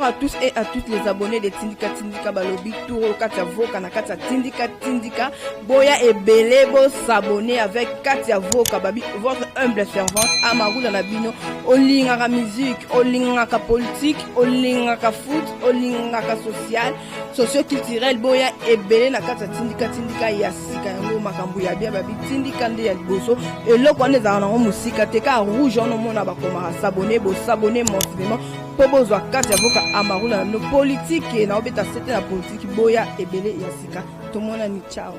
Bonjour à tous et à toutes les abonnés de Tindika Tindika. Balobi tour Katia Voka na Katia Tindika Tindika. Boya ebele bo s'abonner avec Katia Voka babi, votre humble servante Amarula na bino. Olingaka musique, olingaka politique, olingaka foot, olingaka social, socio-culturel. Boya ebele na Katia Tindika Tindika ya sika yango makambo ya bien. Babi Tindika nde ya liboso. Eloko wana ezalaka nango mosika te, ka rouge wana omona bakomaka s'abonner, bo s'abonner massivement mpo bozwa kati ya voka Amarula na bino. Politike na obeta sete na politike, boya ebele ya sika. Tomonani, ciao.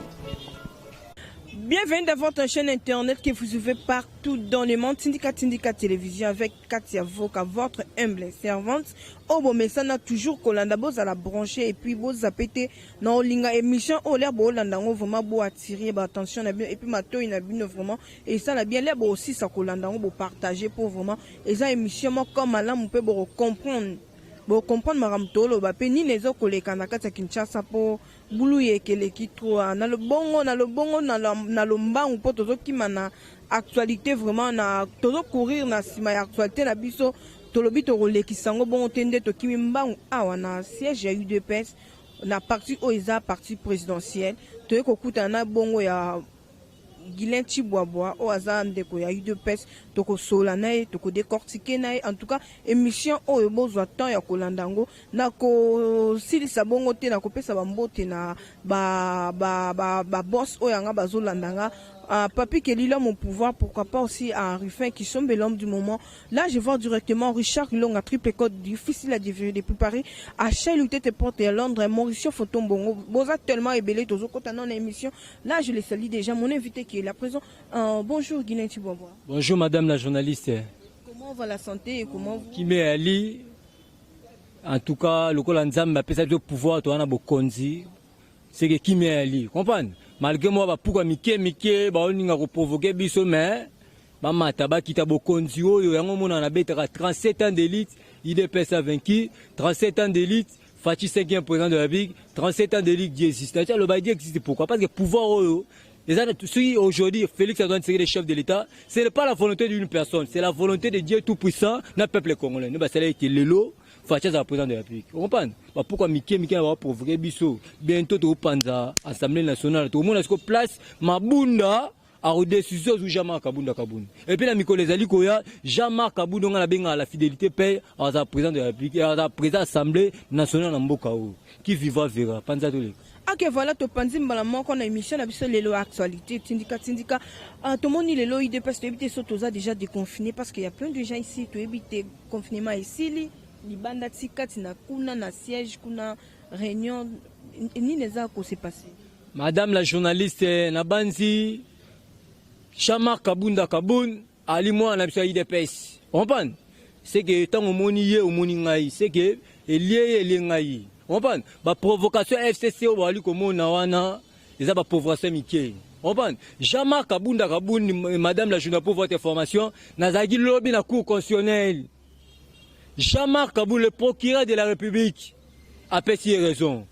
Bienvenue dans votre chaîne internet que vous suivez partout dans le monde, Tindika Tindika Télévision avec Katia Voka, votre humble servante. Oyo bomesana toujours kolanda, bozala branché et puis bozapper te na olinga émission oyo. L'air bolanda yango, vraiment bo attirer ba attention na bino et puis matoi na bino, vraiment esala bien. L'air bosisa kolanda yango, bopartager po vraiment eza émission moko malamu mpe bokocomprendre, bocomprendre makambo toloba mpe nini ezokoleka na kati ya Kinshasa, mpo bulu ekeleki trop na lobongo na lobongo na lombangu, mpo tozokima na actualité. Vraiment na tozocourir na nsima ya actualité na biso. Tolobi tokolekisa yango bongo te, nde tokimi mbangu awa na siège ya UDPS, na parti oyo eza parti présidentiel. Toye kokutana na bongo ya Guylain Chibwabwa oyo aza ndeko ya UDPS. Tokosola na ye, tokodécortiquer na ye. En tout cas, émission oyo bozwa temps ya kolanda yango. Na kosilisa bongo te, na kopesa bambote na baboss ba, ba, ba oyo yanga bazolanda nga, Papi Kelly, l'homme au pouvoir, pourquoi pas aussi à Ruffin qui sommes l'homme du moment. Là, je vois directement Richard Longa, triple code difficile à différer depuis Paris, à Shell Tete Porte à Londres, Mauricio Fotombongo, boza tellement ebele, tozo kota dans l'émission. Là, je les salue déjà, mon invité qui est là présent. Bonjour Guylain Chibwabwa. Bonjour madame la journaliste. Comment va la santé et comment vous? Kimé Ali, en tout cas, lokola Nzambe apesa biso pouvoir, toza na bokonzi, c'est que kimia ali, comprendre? Malgré moi bapuka mike mike baoninga koprovoquer biso, mais bamata bakita, bokonzi oyo yango mona nabetaka 37 ans d'élite, UDPS a vaincu. 37 ans d'élite, Fatshi 5e président de la République. 37 ans d'élite, Dieu existe. Aloba Dieu existe pourquoi? Parce que pouvoir oyo si aujourd'hui Félix Antoine Tshisekedi chef de l'État, ce n'est pas la volonté d'une personne, c'est la volonté de Dieu Tout-Puissant na peuple congolais. Nous basala ete lelo Fatshi azala président de la République. Comprendre? Ba pourquoi mike mike na ba provoquer biso? Bientôt topanza Assemblée nationale. Tout le monde est place Mabunda akodécision ozwi Jean-Marc Kabunda Kabunda. Et puis na mikolo ezali koya, Jean-Marc Kabunda nga nabengaka la fidélité paye, azala président de la République, azala président Assemblée nationale na mboka oyo. Qui vivra verra. Panza toleka. Ok, voilà, topanzi mbala moko na émission na biso lelo, actualité Tindika Tindika. Tomoni lelo UDPS, toyebi te so toza déjà déconfiné, parce qu'il y a plein de gens ici, toyebi te confinement esili libanda ti kati na kuna na siège kuna, réunion nini eza kose passer? Madame la journaliste, nabanzi Jean-Marc Kabunda Kabund ali mwana na biso ya UDPS, comprendre? C'est que ntango omoni ye, omoni ngai, c'est que elie ye, elie ngai, comprendre? Baprovocation FCC oyo bazali komona wana eza baprovocation mike, comprendre? Jean-Marc Kabunda Kabund, madame la journaliste, pour votre information, nazalaki lobi na Cour constitutionnelle. Jean-Marc Kabund, le procureur de la République apesi ye raison.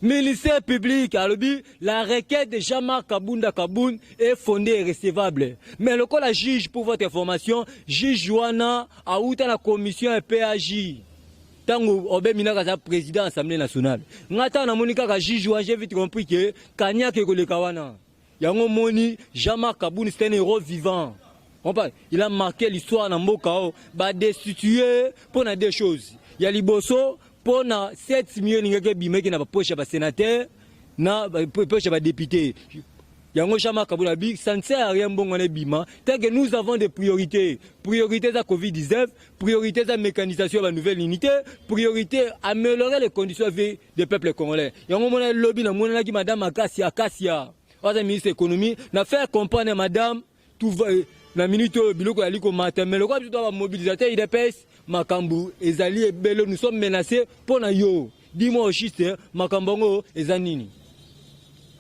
Ministère public alobi la requête de Jean-Marc Kabunda Kabund est fondée et recevable. Mais lokola juge, pour votre information, juge wana auta na commission ya PAJ ntango obeminaka aza président Assemblée nationale. Nga ntango namoni kaka juge wana, j'ai vite compris que kaniaka ekoleka wana. Yango moni Jean-Marc Kabund, c'est un héros vivant. Il a marqué l'histoire na mboka oyo. Badestitue mpo na deux choses. Ya liboso, mpo na 7 million elingaki ebimaki na bapoche ya basénateur na poche ya badéputé. Yango Jean-Marc Kabund abi ça ne sert à rien mbongo wana ebima tant que nous avons des priorités. Priorité eza Covid-19, priorité eza mécanisation ya banouvelle unité, priorité améliorer les conditions de vie des peuples congolais. Yango mona lobi namonanaki madame Akasia Akasia aza ministre économie, na faire comprendre madame tout va na minute oyo biloko ezali komata, mais lokola biso to bamobilisateur UDPS, makambo ezali ebele, nous sommes menacés mpo na yo. Dis-moi au juste, makambo yango eza nini?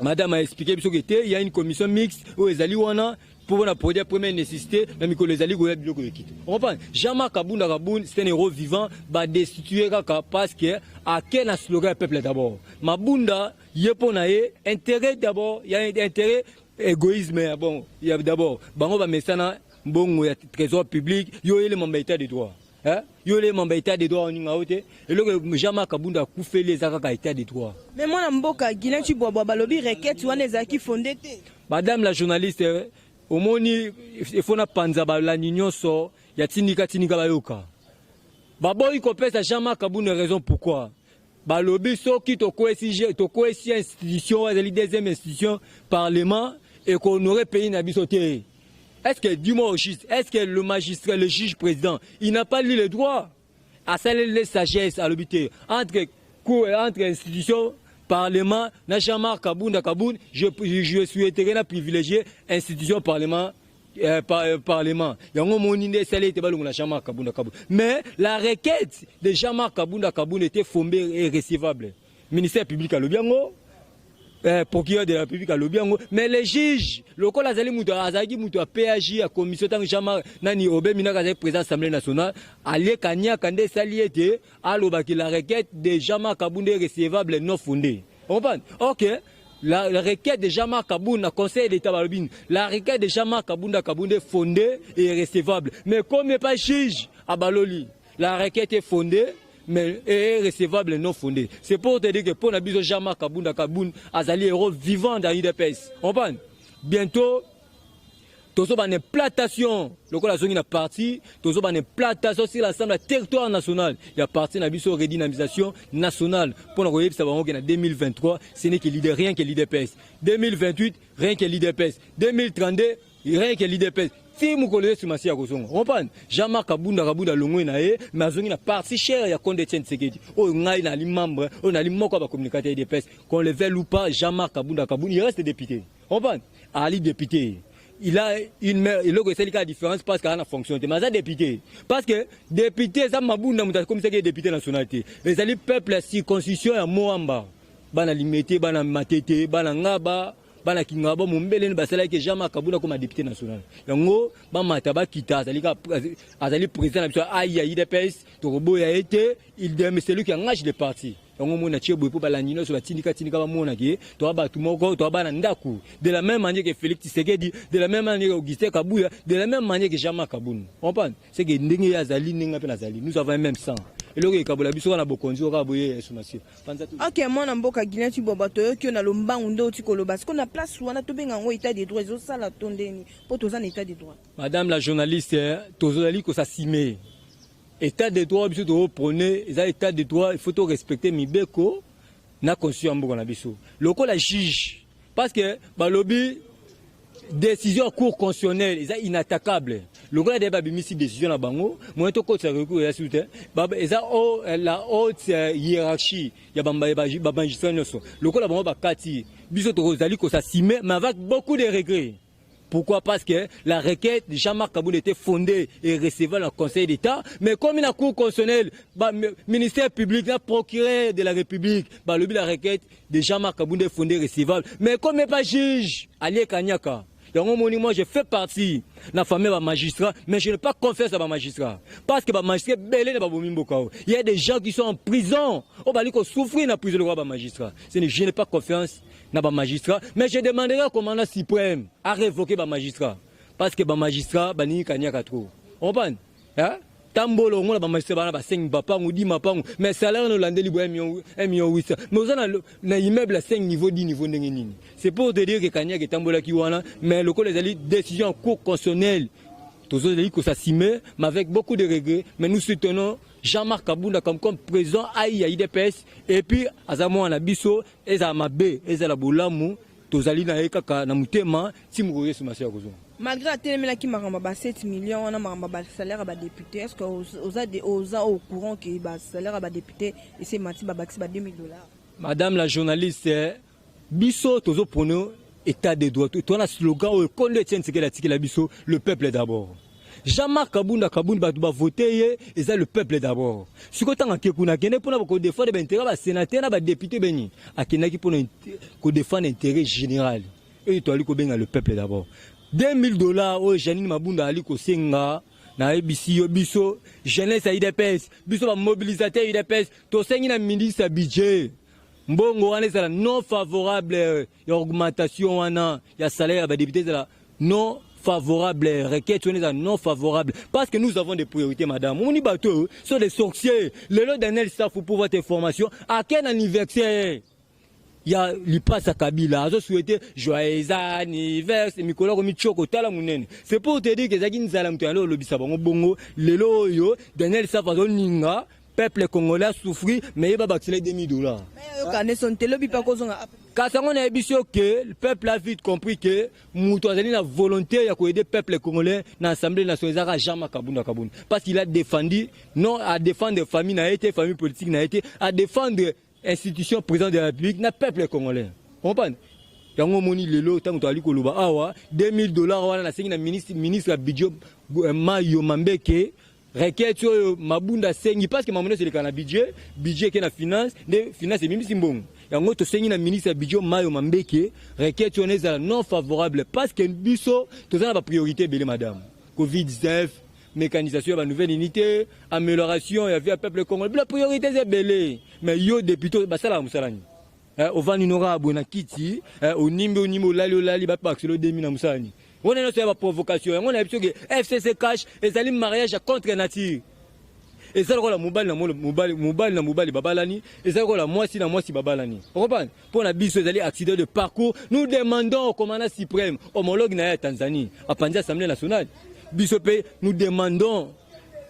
Madame a expliqué biso ke te, il y a une commission mixte oyo ezali wana mpo mpona produit ya première nécessité. Na mikolo ezali koya, biloko ekita, comprendre? Jean-Marc Kabunda Kabund, c'est un héros vivant. Badestitue kaka parce que ake na slogan ya peuple d'abord. Mabunda ye mpo na ye intérêt d'abord, ya intérêt, égoïsme ya bon ya d'abord. Bango bamesana mbongo ya trésor public. Yo oyelema état de droit. Eh? Yo le mamba état de droit oninga yo te. Eloko Jean-Marc Kabund akufeli eza kaka état de droit. Mais mwana mboka Guylain Tshibwabwa, balobi requête wana ezalaki fondée te. Madame la journaliste, omoni, il faut na panza balandi nyonso ya tindika tindika bayoka. Baboyi kopesa Jean-Marc Kabund raison. Pourquoi? Balobi soki tokwesi institution oyo ezali deuxième institution, parlement, ekohonorer pays na biso te. Est-ce que, dis-moi au juste, est-ce que le magistrat, le juge président, il n'a pas lu le droit? Asaleli sagesse, alobi te entre cour, entre institution parlement na Jean-Marc Kabunda Kabund, je souhaiterais na privilégier institution parlement, parlement. Yango moni nde esali ete balongola Jean-Marc Kabunda Kabund. Mais la requête de Jean-Marc Kabunda Kabund était fondée et recevable. Ministère public alobi yango, procureur de la République alobi yango, mais les juges, lokola azali moto, azalaki moto ya PAJ ya commission ntango Jean-Marc nani Aubin Minaku azali président Assemblée nationale, alie kaniaka nde esali ete alobaki la requête de Jean-Marc Kabund est recevable, non fondée. Comprendre? Ok, la requête de Jean-Marc Kabund na Conseil d'État, balobi la requête de Jean-Marc Kabunda Kabund est fondée et recevable. Mais comme pas juge abaloli la requête est fondée mais est recevable, non fondée, c'est pour te dire que pour na biso, Jean-Marc Kabunda Kabund azali héros vivant dans l'UDPS. Comprendre? Bientôt tozobana implantation lokola azongi na parti, tozobana implantation sur l'ensemble ya territoire national ya parti na biso, redynamisation nationale, mpona koyebisa bango ke na 2023, ce n'est que leader, rien que l'UDPS, 2028, rien que l'UDPS, 2032, rien que l'UDPS, ti mokolo Yesu Masiya ya kozonga. Comprendre? Jean-Marc Kabunda Kabunda alongwe na ye, mais azongi na parti cher ya Konde Etienne Tshisekedi, oyo ngai nali membre, oyo nali moko ya bacommunicateur UDPS. Qu'on le veuille ou pas, Jean-Marc Kabunda Kabunda, il reste député. Comprendre? Ali député, il a une mère. Eloko esali kaka différence parce que aza na fonction te, mais aza député, parce que député eza Mabunda moto akomisaki ye député national te, ezali peuple ya circonscription ya Mont-Amba, bana Limete, bana Matete, bana Ngaba, bana Kingaba, mombeleni basalaki Jean-Marc Kabunda koma député national. Yango bamata bakita, azali azali président na biso ai ya UDPS, tokoboya ye te. Il, c'est lui qui engage le parti. Yango mona tie boye mpo balandi nyonso batindika tindika bamonaki toa bato moko, toa bana ndako, de la même manière que Félix Tshisekedi, de la même manière que Augustin Kabuya, de la même manière que Jean-Marc Kabund. Comprendre? C'est que ndenge ye azali, ndenge mpe nazali, nous avons un même sang. Eloko ekabola biso kaka na bokonzi oyo kaka boye Yesu Masiya. Ok, mwana mboka Guylain Tshibwabwa, toyoki yo na lombangu nde oti koloba. Sikoyo na place wana tobenga yango état de droit ezosala to ndeni? Mpo toza na état de droit? Madame la journaliste, tozali kosasime état de droit. Biso toprôner eza état de droit, il faut torespecter mibeko na constitution ya mboka na biso. Lokola juge, parce que balobi décision ya Cour constitutionnelle eza inattaquable, lokola de babimisi décision na bango, moyen tokotisa recours eza susu te. Eza la haute hiérarchie ya bamagistrat nyonso. Lokola bango bakati, biso tokozali kosasime, mais avec beaucoup de regrets. Pourquoi? Parce que la requête de Jean-Marc Kabund était fondée et recevable dans le Conseil d'État. Mais comme la Cour constitutionnelle, bah, ministère public, la procureur de la République, bah, le la requête de Jean-Marc Kabund est fondée et recevable. Mais comme il n'est pas juge, alie kanyaka. Yango moni, moi je fais partie de la famille de magistrat, mais je n'ai pas confiance à magistrat. Parce que les magistrat belé na babomi mboka. Il y a des gens qui sont en prison. Oyo bali ko souffrir na prison le magistrat. Je n'ai pas confiance na ba magistrat, mais je demanderai au commandant suprême à révoquer ba magistrat. Parce que ba magistrat bani kanyaka trop. On comprend? Hein? Tambolo omona bamagistrat bana ba 5 bapangu, 10 mapangu, mais salaire no olandeli boye 1 million 800, mais oza na immeuble ya 5 niveau, 10 niveau, ndenge nini? C'est pour te dire que kanyaka etambolaki wana, mais lokola ezali décision en Cour constitutionnelle, tozozali kosasime, mais avec beaucoup de regrets. Mais nous soutenons Jean-Marc Kabunda comme président ai ya UDPS, et puis aza mwana na biso. Ezala mabe, ezala bolamu, tozali na ye kaka na motema ti mokolo Yesu Masiya kozonga. Malgré atelemelaki makambo ya ba 7 millions wana, makambo ya basalaire ya badéputé, est ce que oza au courant ke basalaire ya badéputé ese emati, babakisi ba 2000 $? Madame la journaliste, biso tozoprôner état de droit. Toza na slogan oyo kondo Etienne Tshisekedi atikela biso: le peuple d'abord. Jean-Marc Kabunda Kabund, bato bavote ye, eza le peuple d'abord. Sikoyo ntango ake kuna, akende mpona kodéfendre baintérêt basénateur na badéputé beni, akendaki mpona kodéfendre intérêt général oyo toali kobenga le peuple d'abord. 2000 $ oyo Janine Mabunda ali kosenga, nayebisi yo, biso jeunesse ya UDPS, biso bamobilisateur UDPS, tosengi na ministre ya budget, mbongo wana ezala non favorable ya augmentation wana ya salaire ya badéputé, ezala non favorable. Requête wana eza non favorable parce que nous avons des priorités, madame. Omoni bato oyo sont des sorciers. Lelo Daniel Safu, pour votre information, ake na anniversaire ya lipasa Kabila, azosouhaiter joyeux anniversaire. Mikolo akomi tioko, tala monene. C'est pour te dire que ezalaki nzala moto yango olobisa bango bongo. Lelo oyo Daniel Safu azoninga peuple congolais asouffrir, mais ye babakisela 2000 $. Oyokane son te, lobi mpe akozonga. Kasi yango nayebi so ke le peuple a vite compris que moto azali na volonté ya koaider peuple congolais na Assemblée nationale ezaka Jean-Marc Kabunda Kabunda, parce qu'il a défendu, non à défendre famille na ye te, famille politique na ye te, à défendre institution président de la République na peuple congolais. Comprendre yango, omoni lelo ntango toali koloba awa, 2000 $ wana nasengi na ministre ya budget Mayo Mambeke, requête oyo Mabunda asengi, parce que mambo nyonso eleka na budget, budget eke na finance, nde finance ebimisi mbongo. Yango tosengi na ministre ya budget Mayo Mambeke, requête wana ezala non favorable, parce que biso toza na bapriorité ebele, madame: Covid-19, mécanisation ya banouvelle unité, amélioration ya vie ya peuple congolais. Bila priorité eza ebele, mais yo député basalaka mosala nini? Ovandi noka boye na kiti, onimbi onimbi, olali olali, bapakiselo demi na mosala nini? Wana nyonso ya baprovocation. Yango nayebi soki FCC CACH ezali mariage ya contre nature. Eza lokola mobali na mobali, mobali na mobali babalani, eza lokola mwasi na mwasi babalani. Okomprendre? Mpo na biso ezali accident de parcours. Nous demandons au commandant suprême, homologue na ye ya Tanzanie apanzi Assemblée nationale, biso mpe nous demandons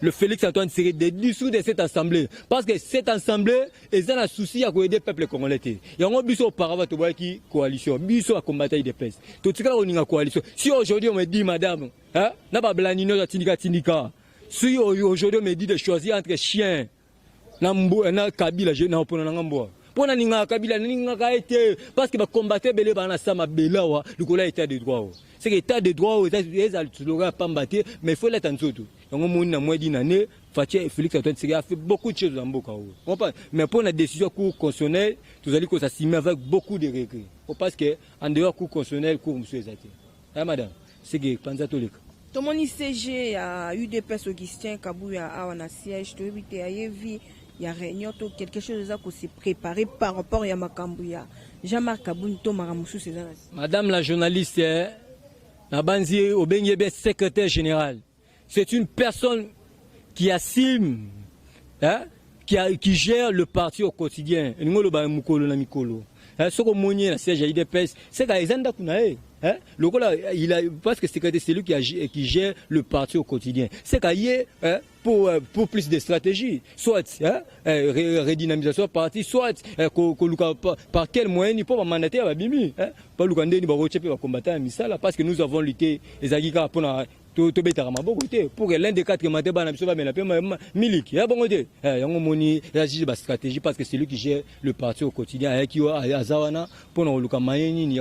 le Félix Antoine Tshisekedi de dissoudre cette assemblée, parce que cette assemblée eza na souci ya koaider peuple congolais te. Yango biso auparavant toboyaki coalition. Biso bacombattants UDPS totikala koninga coalition. Si aujourd'hui on me dit, madame, hein, na bablani nyonso atindika tindika, si aujourd'hui on me dit de choisir entre chien na, mbo, na Kabila, na opona nanga mbwa, mpo nalingaka Kabila, nalingaka ye te, parce que bacombattants ebele baa na sa mabele awa likolo ya état de droit. Oyo c'est que état de droit oyo eza slogan ya pamba te, mais il faut elata nzoto. Yango moni na moins d'une année, Fatshi Félix Antoine Tshisekedi a fait beaucoup de choses na mboka oyo, comprendre? Mais mpo na décision ya Cour constitutionnelle, tozali kosassumer avec beaucoup de regrets, parce que en dehors Cour constitutionnelle, cour mosusu eza te ya madame. C'est que panza toleka. Tomoni SG ya UDPS Augustin Kabuya awa na siège. Toyebi te, ayevi ya réunion to quelque chose eza kose préparer par rapport ya makambo ya Jean-Marc Kabund to makambo mosusu eza na Madame la journaliste, nabanzi obengi ye bien secrétaire général. C'est une personne qui assume, hein, qui gère le parti au quotidien. Elingi oloba mokolo na mikolo, hein, soki omoni ye na siège ya UDPS, seka eza ndako na ye, hein, lokola il a, parce que secrétaire, c'est lui qui gère le parti au quotidien. C'est qu'à ye, hein, pour plus de stratégie, soit, hein, redynamisation parti, soit koluka par quel moyen mpo bamandataire babimi, hein, baluka ndeni bakotia mpe bacombattant ya misala, parce que nous avons lutté, ezalaki kaka mpona tobetaka maboko te pour que l'un des quatre matin bana biso bamela mpe miliki ya bongo te. Yango moni eza juste bastratégie, parce que c'est lui qui gère le parti au quotidien. Ayaki aza wana mpona koluka maye nini,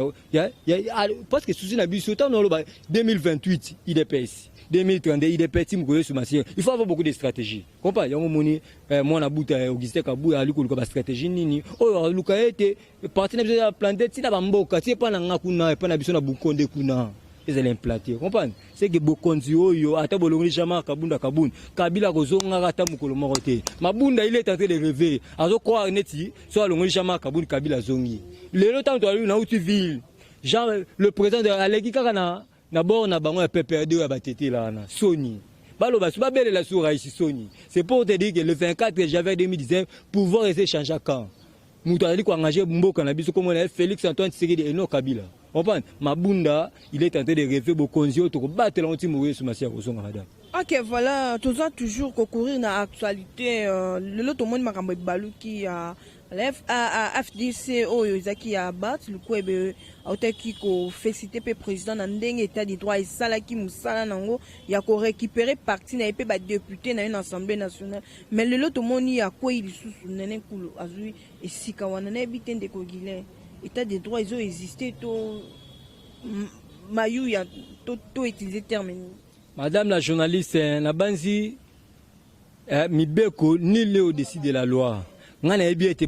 parce que souci na biso, ntango oloba 2028 UDPS, 2032 UDPS, ti mokolo Yesu Masiya, il faut avoir beaucoup de stratégie kompa. Yango moni mwana buta Augustin Kabuya ali koluka bastratégie nini oyo aluka ete parti na biso ya plante ntina bamboka ti epa na nga kuna, epa na biso na Bukonde kuna ezali implanté. Comprendre, c'est que bokonzi oyo, ata bolongoli Jean-Marc Kabunda Kabunda, Kabila kozongaka ata mokolo moko te. Mabunda, il est en train de rêver, azocroire neti so alongoli Jean-Marc Kabunda, Kabila azongi. Lelo ntango toali nauti ville, Jean le président aleki kaka na bord na bango ya PPRD oyo ya batetela wana, soni baloba so babelela so raisi soni. C'est pour te dire que le 24 janvier 2019, pouvoir ese change camp. Moto azali koengage mboka na biso komona ye Félix Antoine Tshisekedi et non Kabila. Comprendre, Mabunda, il est en train de rêver. Bokonzi oyo tokobatela ngo ti moko Yesu Masiya kozonga, madame. Ok, voilà, toza toujours kocourir na actualité. Lelo tomoni makambo ebaluki ya AFDC oyo ezalaki ya Bahati Lukwebo, autaki koféliciter mpe président na ndenge état de droit esalaki mosala nango ya korécupérer parti na ye mpe badéputé na ye na Assemblée nationale. Mais lelo tomoni akwei lisusu, Nene Nkulu azwi esika wana. Nayebi te, ndeko Guilin, état de droit ezo existe to mayuya to utiliser terme nini? Madame la journaliste, nabanzi mibeko, nul au-dessus de la loi. Ngai nayebi ete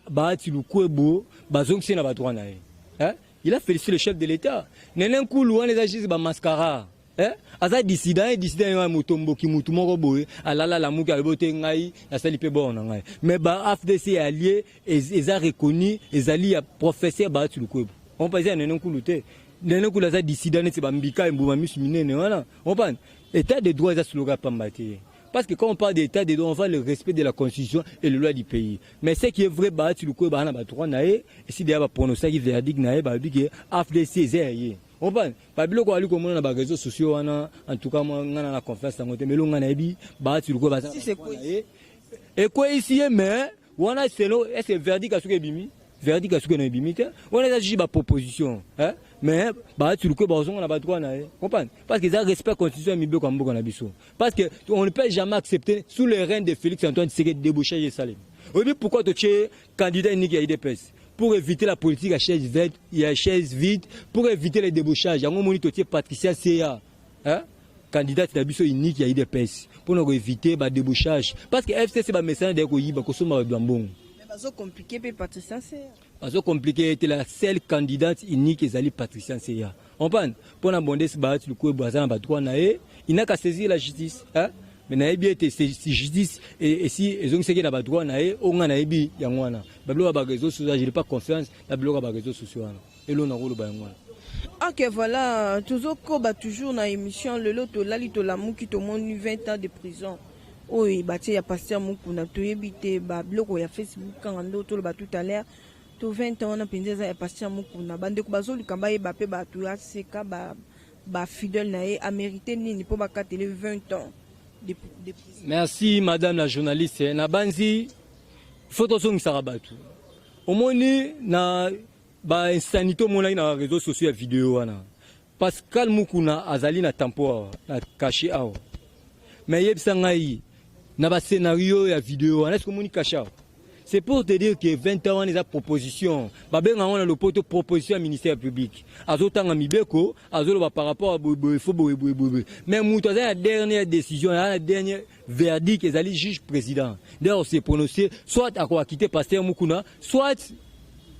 Bahati Lukwebo bazongisi na badroit na ye, eh? Il a félicité le chef de l'État. Nene Nkulu wana eza juste bamascara, eh? Aza dissident, ye dissident ye motomboki, mutu moko boye alala lamuki, alobi te ngai nasali mpe bord na ngai. Mais ba AFDC allié eza reconnu, ezali ya professeur Bahati Lukwebo, ompa eza ya Nene Nkulu te. Ndenge kula aza dissident neti bambika embuma misu minene wana. Comprendre? État de droit eza slogan pamba te. Parce que quand on parle d'état de droit, on voit le respect de la constitution et le loi du pays. Mais ce qui est vrai, Bahati Lukwebo ba na ba droit na ye, et si d'ailleurs ba prononcer verdict na ye, ba bi que AFDC eza ya ye. Comprendre? Ba biloko ali komona na ba réseaux sociaux wana, en tout cas moi nga na confiance yango te, mais lo nga na yebi Bahati Lukwebo baza Si c'est quoi? Ekweyisi ye, mais wana selon est ce que verdict asuki ebimi? Verdict asuki na ebimi te. Wana eza juste baproposition, hein? Mais Bahati Lukwebo bazonga na badroit na ye. Comprendre? Parce que eza respect constitution ya mibeko ya mboka na biso, parce que on ne peut jamais accepter sous le règne de Félix Antoine Tshisekedi débauchage esalemi. Oyebi pourquoi totie candidat unique ya UDPS? Pour éviter la politique à chaise vide, ya chaise vide, pour éviter les débauchages. Yango moni totie Patricia Seya, hein? Candidate na biso unique ya UDPS, mpona koéviter badébauchage, parce que FCC bamesana deya koyiba, kosomba bato ya mbongo. Mais bazocompliquer mpe Patricia Seya. Bazocompliquer ete la seule candidate unique ezali Patricia Seya. Comprendre? Mpona bondesi Bahati Lukwebo aza na badroit na ye, il n'a qu'à saisir la justice, hein? Mais nayebi ete si justice esi ezongisaki na badroit na ye, oyo ngai nayebi yango wana. Babiloko ya baréseaux sociaux, je n'ai pas confiance na biloko ya baréseaux sociaux wana. Eloko na koloba yango wana. Ok, voilà, tozokoba toujours na émission. Lelo tolali, tolamuki, tomoni 20 ans de prison oyo batie ya pasteur Mokuna. Toyebi te, babiloko ya Facebook kanga nde toloba tout à l'heure. To 20 ans wana mpenza eza ya pasteur Mokuna? Bandeko bazoluka bayeba mpe bato aseka bafidèle na ye, amérité nini mpo bakatele 20 ans de prison? Merci, madame la journaliste. Na banzi faut tozongisaka bato. Omoni na bainsanité omonaki na baréseaux sociaux ya video wana, Pascal Mukuna azali na tampon awa, na cachet awa. Mais yebisa ngai, na bascénario ya video wana, est-ce omoni cachet awa? C'est pour te dire que 20 ans wana eza proposition. Babenga yango na lopoto proposition ya ministère public. Azotanga mibeko, azoloba par rapport à boyeboye, fo boye boye boye. Mais moto aza na dernière décision, aza na dernier verdict, ezali juge président. D'ailleurs se prononcer, soit akoacquitter pasteur Mukuna, soit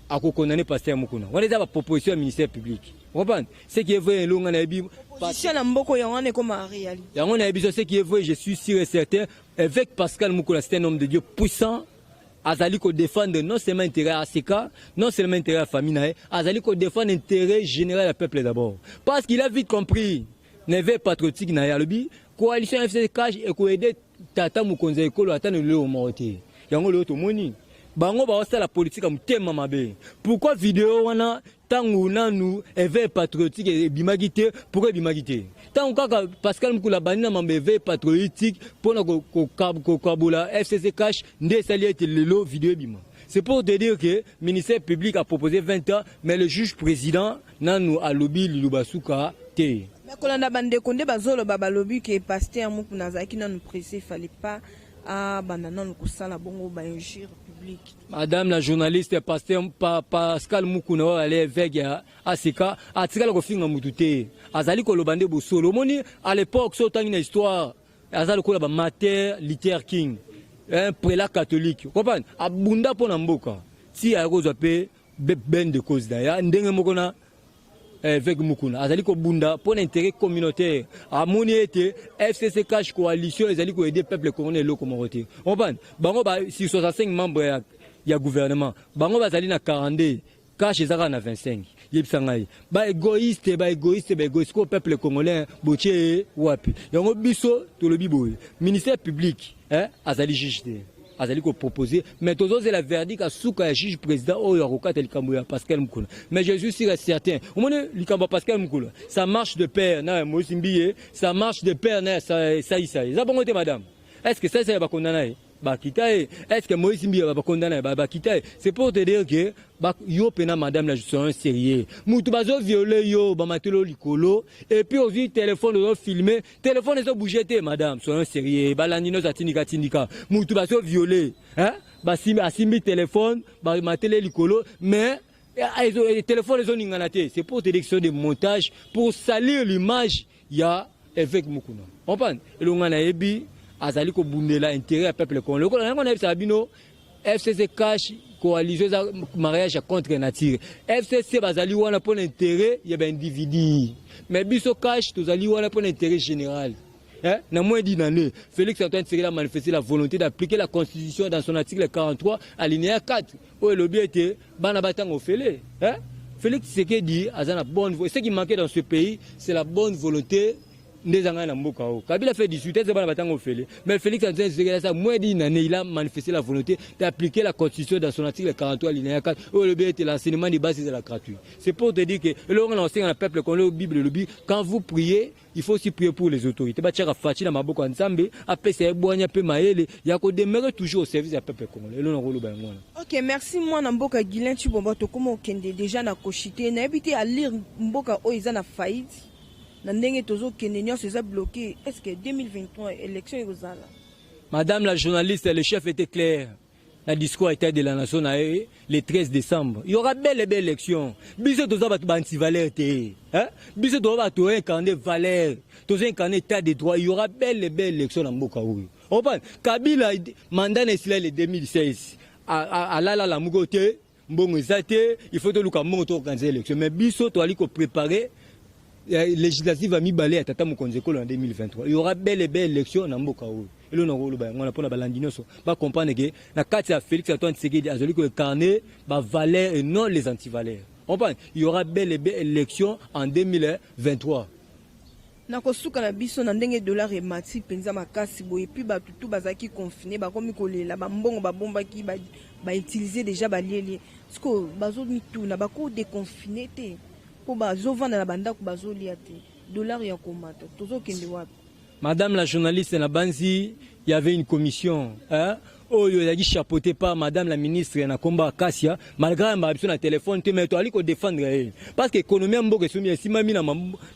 akokondamner pasteur Mukuna. Wana eza baproposition ya ministère public. Comprendre? Ce qui est vrai, elonga nayebi. Position na mboko yango wana ekoma réalité. Yango nayebi so. Ce qui est vrai, je suis sûr et certain, évêque Pascal Mukuna, c'est un homme de Dieu puissant. Azali kodéfendre non seulement intérêt ya ACK, non seulement intérêt ya famille na ye, azali kodéfendre intérêt général ya peuple d'abord, parce qu'il a vite compris na éveil patriotique na ye. Alobi coalition FCC CACH ekoaider tata mokonzi ya ekolo ata na lelo moko te. Yango lelo tomoni bango baosala politique ya motema mabe. Pourquoi video wana, ntango nanu éveil patriotique ebimaki te? Pourquoi ebimaki te ntango kaka Pascal Mukuna bandi na mambo éveil patriotique mpona kokabola FCC CACH? Nde esali ete lelo video ebima. C'est pour te dire que ministère public a proposé 20 ans, mais le juge président nanu alobi liloba suka te. Mais kolanda bandeko nde bazoloba, balobi ke pasteur Mokuna azalaki nanu pressé, fallait pas abanda nanu kosala bongo bainjure publique. Madame la journaliste, pasteur Pascal Mukuna oyo ali évêque ya ACK atikala kofinga mutu te. Azali koloba nde bosolo. Omoni, à l'époque, so otangi na histoire, aza lokola baMartin Luther King, un prélat catholique. Comprendre? Abunda mpo na mboka ti aya kozwa mpe gain de cause na ya ndenge moko na évêque Mukuna azali kobunda mpo na intérêt communautaire. Amoni ete FCC CACH coalition ezali koaider peuple congolais eloko moko te. Comprendre? Bango ba sur 65 membres ya gouvernement, bango bazali na 42, CACH eza kaka na 25. Yebisa ngai, baégoïste, baégoïste, baégoïste ko peuple congolais botie wapi? Yango biso tolobi boye: ministère public, eh, azali juge te, azali kopropose, mais tozozela verdict asuka ya juge président oyo akokata likambo ya Pascal Mukuna. Mais je suis sûr et certain, omoni likambo ya Pascal Mukuna, ça marche de pair na ya Moïse Mbiye, ça marche de pair na ya Saisai. Eza bongo te, madame? Est ce que Saisai bakondana ye, bakita ye? Est ce que Moïse Mbiye bakondana ye, bakita ye? C'est pour te dire que yo mpena, madame la, soyons sérieux. Mutu bazoviole yo, bamatelo likolo, et puis ozwi téléphone, ozofilme, téléphone ezobouge te. Madame, soyons sérieux. Balandi nyonso atindika tindika mutu bazoviole, asimbi téléphone, bamatele likolo, mais téléphone ezoningana te. C'est pour te dire que ce sont des montages pour salir l'image ya évêque Mukuna. Comprendre? Elonga nayebi, azali kobundela intérêt ya peuple congolais. Lokola yango nayebisaka bino, FCC CACH coalition eza mariage ya contre nature. FCC bazali wana mpona intérêt ya baindividu, mais biso CACH tozali wana mpona intérêt général. Hein? Na moins d'une année, Félix Antoine Tshisekedi a manifesté la volonté d'appliquer la Constitution dans son article 43, alinéa 4. Oyo elobi ete bana batanga ofele. Hein? Félix Tshisekedi aza na bonne volonté. Ce qui manquait dans ce pays, c'est la bonne volonté nde ezanga na mboka oyo. Kabila fait 18 ans, bana batango ofele, mais Félix Antoine Tshisekedi asa moins d'une année, il a manifesté la volonté d'appliquer la Constitution dans son article 43 alinéa 4 oyo elobi ete l'enseignement de base ezala gratuit. C'est pour te dire que eloko na osenga na peuple congolais, Bible elobi: quand vous priez, il faut aussi prier pour les autorités. Batiaka Fatshi na maboko ya Nzambe, apesa ye bwanya mpe mayele ya kodemeurer toujours au service ya peuple congolais. Eloko na koloba yango wana. Ok, merci mwana mboka Guilin Tshibomba. Tokóma okende déjà na koshite. Nayebi te, alire mboka oyo eza na faillite na ndenge tozokende, nyonso eza bloqué. Est ce que 2023 élection ekozala? Madame la journaliste, le chef était clair na discours État de la nation na ye le 13 décembre: il y aura bel et bien élection. Biso toza bato baantivaleur te, hein? Biso toza bato incarne valeur, toza incarne état de droit. Il y aura bel et bien élection na mboka oyo. Opa Kabila, mandat na esila le 2016, alala lamuko te, mbongo eza te, il faut toluka mbongo toorganiser élection. Mais biso toali kopréparer législative ya mibale ya tata mokonzi ekolo na 2023. Il y aura bel et bien élection na mboka oyo. Eloko na koloba yango wana mpona balandi nyonso bacomprendre ke na kati ya Félix Antoine Tshisekedi, azali koincarne bavaleurs et non les antivaleurs. Comprendre, il y aura bel et bien élection en 2023. Na kosuka na biso, na ndenge dollar emati mpenza makasi boye, et puis bato tu bazalaki confiné bakomi kolela, bambongo babombaki bautiliser déjà, balieli siko, bazomituna bakodéconfiner te mpo bazovanda na bandako, bazolia te, dollar ya komata, tozokende wapi? Madame la journaliste, na banzi il y avait une commission, hein, oyo ezalaki chapeauté par madame la ministre na nkombo Akasia. Malgré yambaka biso na telefone te, mais toali kodéfendre ye parce que économie ya mboka esomi esimami na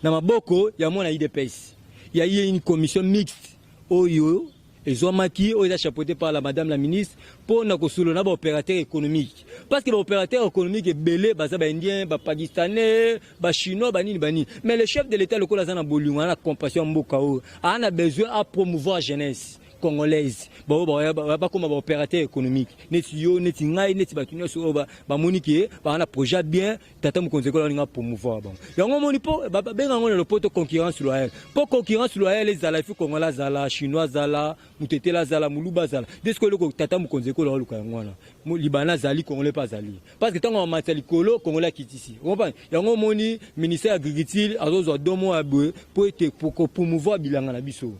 maboko ya mwana UDPS. Ya ye une commission mixte oyo ezwamaki, oyo eza chapeauté par la madame la ministre, mpo na kosolola na baopérateur économique, parce que baopérateur économique ebele baza baindien, bapakistanais, bachinois, banini banini. Mais le chef de l'État, lokola aza na bolingo, aza na compassion ya mboka oyo, aza na besoin à promouvoir jeunesse congolaise, bakóma baopérateur économique neti yo, neti ngai, neti bato nyonso oyo bamoni ke baa na projet bien. Tata mokonzi ekolo alinga promouvoir bango. Yango omoni mpo babenga yango na lopoto concurrence loyale. Mpo concurrence loyale ezala, il faut Congolais azala, Chinois azala, moto etele azala, Moluba azala. Nde sikoyo eloko tata mokonzi ekolo aluka yango wana. Libana azali, Congolais mpe azali, parce que ntango bamatisa likolo, Congolais akitisi. Comprendre, yango omoni ministère ya Agriculture azozwa domo ya boye mpo ete kopromouvoir bilanga na biso,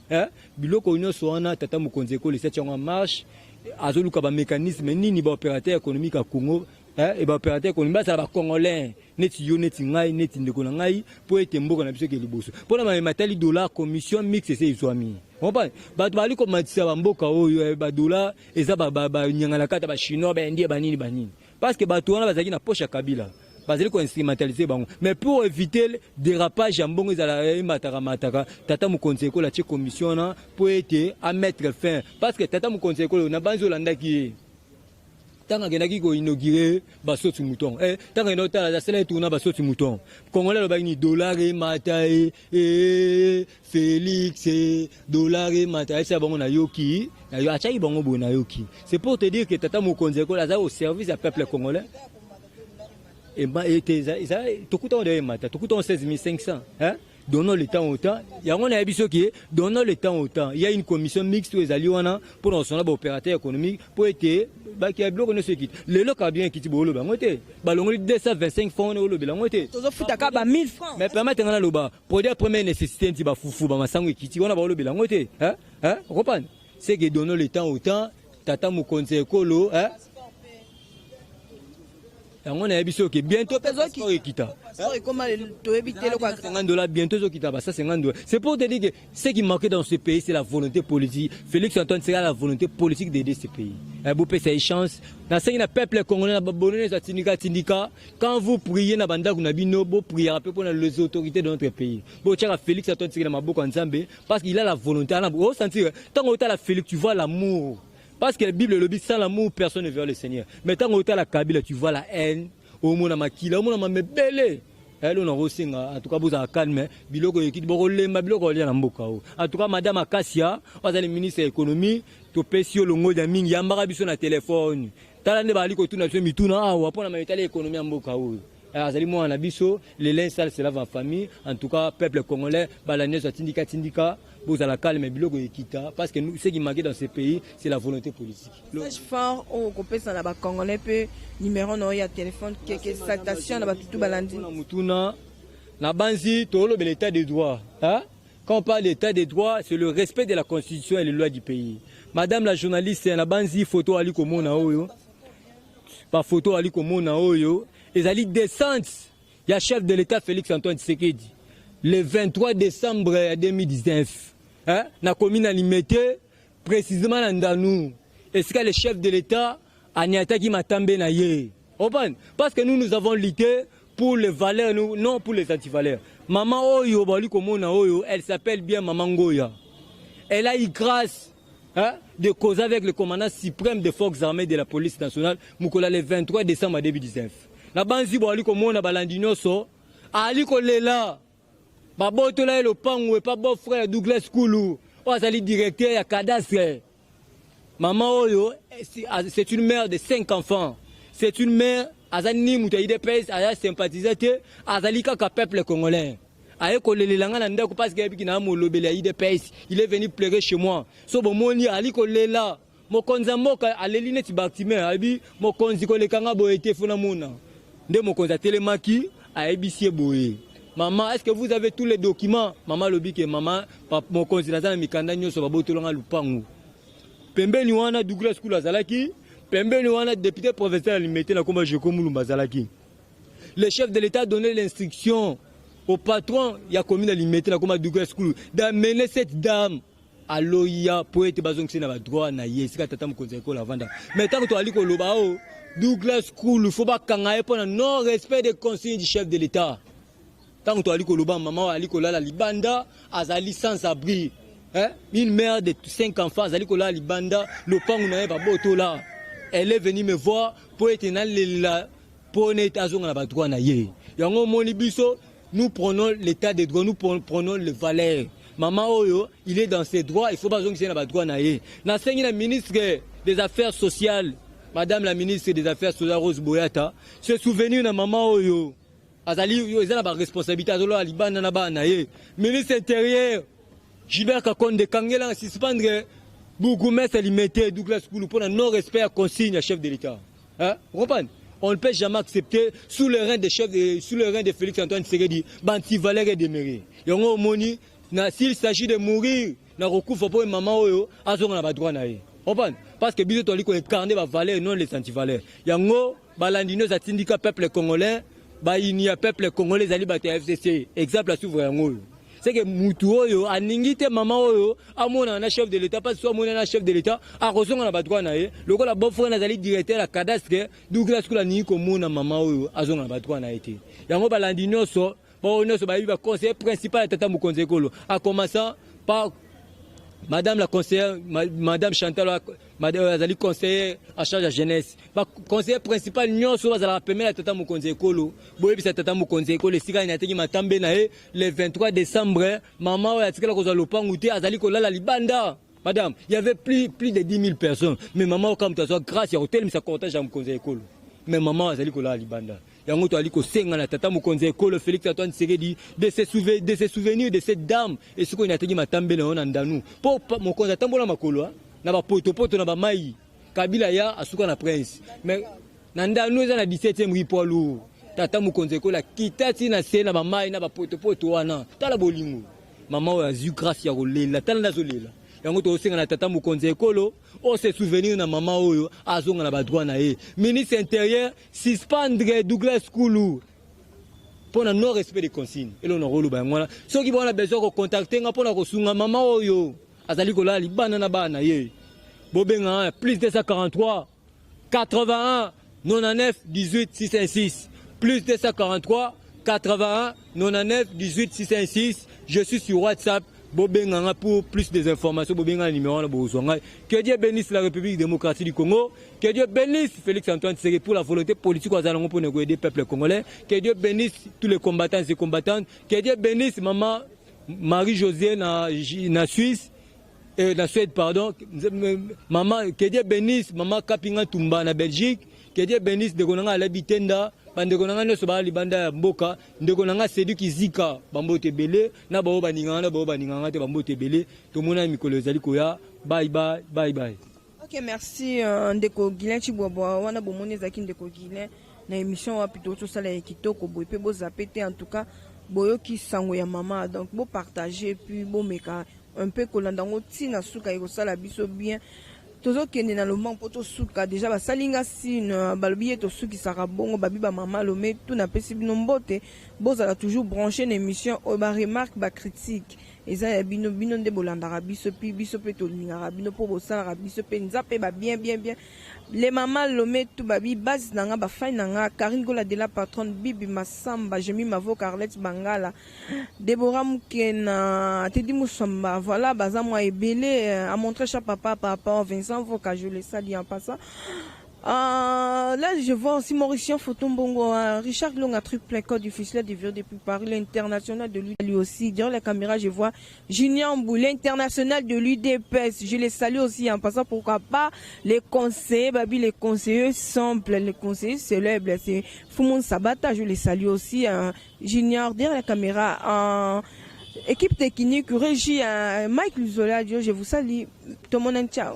biloko nyonso wana. Tata mokonzi ekolo esati yango en marche, azoluka bamécanisme nini baopérateur économique ya Congo e baopérateur économique bazala bacongolais neti yo, neti ngai, neti ndeko na ngai, mpo ete mboka na biso eke liboso. Mpona mayema etali dollar, commission mixte ese ezwami. Comprendre, bato bazali komatisa bamboka oyo badollar eza banyanga na kati ya bachinois, baindien, banini banini, parce que bato wana bazalaki na poche ya Kabila, bazali koinstrumentaliser bango. Mais pour éviter dérapage ya mbongo ezala emataka mataka, tata mokonzi ekolo atie commission wana mpo ete amettre fin, parce que tata mokonzi ekolo na banzi olandaki ye ntango akendaki koinaugurer basauts mouton, ntango akendaki kotala, asala etourna basauts mouton, Congolais alobaki ni dollar emata e Félix, dollar emata, ayebisa bango nayoki, atiaki bango boye nayoki. C'est pour te dire que tata mokonzi ekolo aza au service ya peuple congolais. Tokuta ngo emata, tokuta ngo 16 500, hein? Donnons le temps au temps. Yango nayebi soki donnons le temps au temps. Il y a une commission mixte oyo ezali wana mpona kosona baopérateur économique mpo ete bakia biloko nyonso ekiti. Lelo kaka bien ekiti, booloba yango te. Balongoli 225 francs wana, olobela yango te. Tozofutaka ba 1000 francs. Mais permettre nga naloba, produit ya première nécessité nti bafufu, bamasango ekiti wana, baolobela yango te, hein? Hein? Comprendre, c'est que donnons le temps au temps. Tata mokonzi ekolo, hein? Yango nayebi soki bientôt mpe ekita. Toyebi te eloko. 50 $, bientôt ezokita ba 150 $. C'est pour te dire que ce qui manquait dans ce pays, c'est la volonté politique. Félix Antoine, c'est la volonté politique d'aider ce pays. Bopesa ye chance. Nasengi na peuple congolais, na babone nyonso, atindika tindika, quand vous priez na bandako na bino, bopriera mpe mpona les autorités de notre pays. Botiaka Félix Antoine Tshisekedi na maboko ya Nzambe, parce qu'il a la volonté. Osentir ntango otala Félix, tu vois l'amour, parce que la Bible elobi: sans l'amour, personne ne verra le Seigneur. Mais ntango otala Kabila, tu vois la haine, omona makila, omona mamebele. Elo na kosenga, en tout cas bozala calme. Biloko ekiti, bokolemba biloko kolia na mboka oyo. En tout cas, madame Akasia oyo azali ministre ya Économie, topesi yo longonya mingi. Yambaka biso na telefone. Tala nde bazali kotuna biso mituna awa mpona maetali économie ya mboka oyo. Azali mwana na biso. Le linge sale se lave en famille. En tout cas, peuple congolais, bala nyonso atindika tindika. Bozala calme, biloko ekita, parce que nous, ce qui manquait dans ce pays, c'est la volonté politique. Message fort oyo okopesa na bacongolais mpe numéro na oyo ya téléphone, keke salutation na batutu balandi. Na mutuna na banzi tolobela état de droit, hein? Quand on parle d'état de droit, c'est le respect de la constitution et les lois du pays. Madame la journaliste, na banzi photo ali komona oyo, bafoto ali komona oyo, ezali descente ya chef de l'État Félix Antoine Tshisekedi le 23 décembre ya 2019, hein? Na commune ya Limete, précisément na Ndanu, esika le chef de l'État aniataki matambe na ye. Comprendre? Parce que nous, nous avons lutté pour les valeurs, nous, non pour les antivaleurs. Maman oyo bali komona oyo, elle s'appelle bien Maman Ngoya. Elle a eu grâce, hein, de causer avec le commandant suprême des forces armées de la police nationale mokolo le 23 décembre 2019. Na banzi bali komona, balandi nyonso, ali kolela, babotola ye lopango epa beau frère Douglas Kulu oyo azali directeur ya cadastre. Mama oyo, c'est une mère de cinq enfants, c'est une mère, aza ni moto ya UDPS, aza sympathisant te, azali kaka peuple congolais. Aye kolelela nga na ndako parce que ayebiki na molobeli ya UDPS. Il est venu pleurer chez moi. So bomoni ali kolela mokonzi ya mboka, aleli neti Bartime, ayebi mokonzi koleka nga boye te, fo namona nde mokonzi atelemaki, ayebisi ye boye: "Mama, est ce que vous avez tous les documents?" Mama alobi ke: "Mama mokonzi, naza na mikanda nyonso, babotolanga lupango." Pembeni wana Douglas Kulu azalaki, pembeni wana député provincial ya Limete na komba Jeko Mulumba azalaki. Le chef de l'État a donné l'instruction au patron ya commune ya Limete na komba Douglas Kulu d'amener cette dame aloya po ete bazongisi na badroit na ye esika tata mokonzi ya ekolo avanda. Mais ntango toali koloba o Douglas Kulu, fo bakanga ye mpo na non respect des consignes du chef de l'État. Ntango toali koloba, mama oyo ali kolala libanda, azali sans abri, hein? Une mère de cinq enfants azali kolala libanda, lopango na ye babotola. Elle est venue me voir mpo ete nalela mpo ete azonga na badroit na ye. Yango omoni biso, nous prenons l'état de droit, nous prenons les valeurs. Mama oyo, il est dans ses droits, il faut bazongisa ye na badroit na ye. Nasengi na ministre des Affaires sociales, madame la ministre des Affaires sociales Rose Boyata, se souvenir na mama oyo azali oyo eza na baresponsabilité, azolola libanda na bana na ye. Ministre intérieur Gilbert Kakonde, kangela, suspendre bourgmestre Limete Douglas Kulu mpona non respect ya consigne ya chef de l'État, hein? Comprendre? On ne peut jamais accepter sous le règne de chef de, sous le règne de Félix Antoine Tshisekedi, bantivaleur edemere. Yango omoni na, s'il s'agit de mourir, na kokufa mpo mama oyo azonga na badroit na ye. Comprendre? Parce que biso toli koincarne bavaleur, non les antivaleurs. Yango balandi nyonso atindika peuple congolais, bayini ya peuple congolais ezali bato ya FCC. Exemple à suivre yango oyo, c'est que mutu oyo aningi te mama oyo amonana na chef de l'État, parce so amonana na chef de l'État, akozonga na badroit na ye. Lokola beau-frère azali directeur ya cadastre, Douglas Kula aningi komona mama oyo azonga na badroit na ye te. Yango balandi nyonso, baoyo nyonso bayebi baconseiller principal ya tata mokonzi ekolo, en commençant par madame la conseillère, madame Chantal azali conseillère en charge ya jeunesse, baconseiller principal nyonso bazalaka pembeni ya tata mokonzi ekolo, boyebisa tata mokonzi ekolo esika nini ateki matambe na ye le 23 décembre. Mama oyo atikala kozwa lopangu te, azali kolala libanda. Madame, il y avait plus de 10 000 personnes, mais mama oyo moto azwa grâce ya kotelemisa cortège ya mokonzi ya ekolo, mais mama oyo azali kolala libanda. Yango toali kosenga na tata mokonzi ya ekolo Félix Antoine Tshisekedi de se souvenir de cette dame esika oyo ateki matambe na yo na Ndanu, mpo mokonzi atambola makolo na bapotopoto na bamai. Kabila ya asuka na prince, mais na Ndanu eza na 17e rue poids lourd. Tata mokonzi ekolo akita ti na se na bamai na bapotopoto wana. Tala bolingo, mama oyo azwi grâce ya kolela, tala nde azolela. Yango tokosenga na tata mokonzi ya ekolo oyo se souvenir na mama oyo, azonga na badroit na ye. Ministre intérieur, suspendre Douglas Kulu mpo na non respect des consignes. Eloko na koloba yango wana. Soki bona besoin kocontacte nga mpo na kosunga mama oyo azali kolala libanda na bana na ye, bobenga plus 243 81 99 18 606, plus 243 81 99 18 606. Je suis sur WhatsApp, bobenganga pour plus des informations, bobenga numéro wana, bozwa ngai. Que Dieu bénisse la République démocratique du Congo, que Dieu bénisse Félix Antoine Tshisekedi pour la volonté politique azala yango mpona koaider peuple congolais, que Dieu bénisse tous les combattants et combattantes, que Dieu bénisse maman Marie-Josée na Suisse et na Suède, pardon, maman, que Dieu bénisse maman Kapinga Tumba na Belgique, que Dieu bénisse ndeko na ngai Alabi Tenda. Bandeko na ngai nyonso baa libanda ya mboka, ndeko na ngai Sedu Kizika, bambote ebele na baoyo balingaka na baoyo balingaka ngai te, bambote ebele. Tomonani mikolo ezali koya. Bye bye, bye bye. Ok, merci ndeko Guilain Chibwabwa. Wana bomoni ezalaki ndeko Guilain na émission wapi tozosala ya kitoko boye mpe bozape te. En tout cas, boyoki sango ya mama, donc bopartage, puis bomeka un peu kolanda yango ntina suka, ekosala biso bien. Tozokende na lombango mpo tosuka déjà. Basali nga signe, balobi ye tosukisaka bongo. Babi bamama Lome tu, napesi bino mbote. Bozala toujours branché na émission oyo. Baremarque, bacritique eza ya bino. Bino nde bolandaka biso, mpi biso mpe tolingaka bino mpo bosalaka biso mpe nza mpe babien bien bien. Les mama Lome tu, babi base na nga, bafai na nga, Karine Gola de la patronne, Bibi Masamba, Jemi Mavo, Carlette Bangala, Debora Mukena, Tedi Musamba, voilà, baza mwa ebele. À montrer cher papa, papa Vincent Voka, je le salue en passant. Là, je vois aussi Mauricien Photo Mbongo, hein, Richard Longa, triple code du Fichelet de Vieux depuis Paris, l'international de lui aussi. Derrière la caméra, je vois Junior Mbou, l'international de l'UDPS. Je les salue aussi en passant, pourquoi pas les conseillers, Babi, les conseillers simples, les conseillers célèbres. C'est Fumon Sabata, je les salue aussi. Hein, Junior, derrière la caméra, équipe technique, régie, hein, Mike Luzola, je vous salue. Tout le monde, ciao.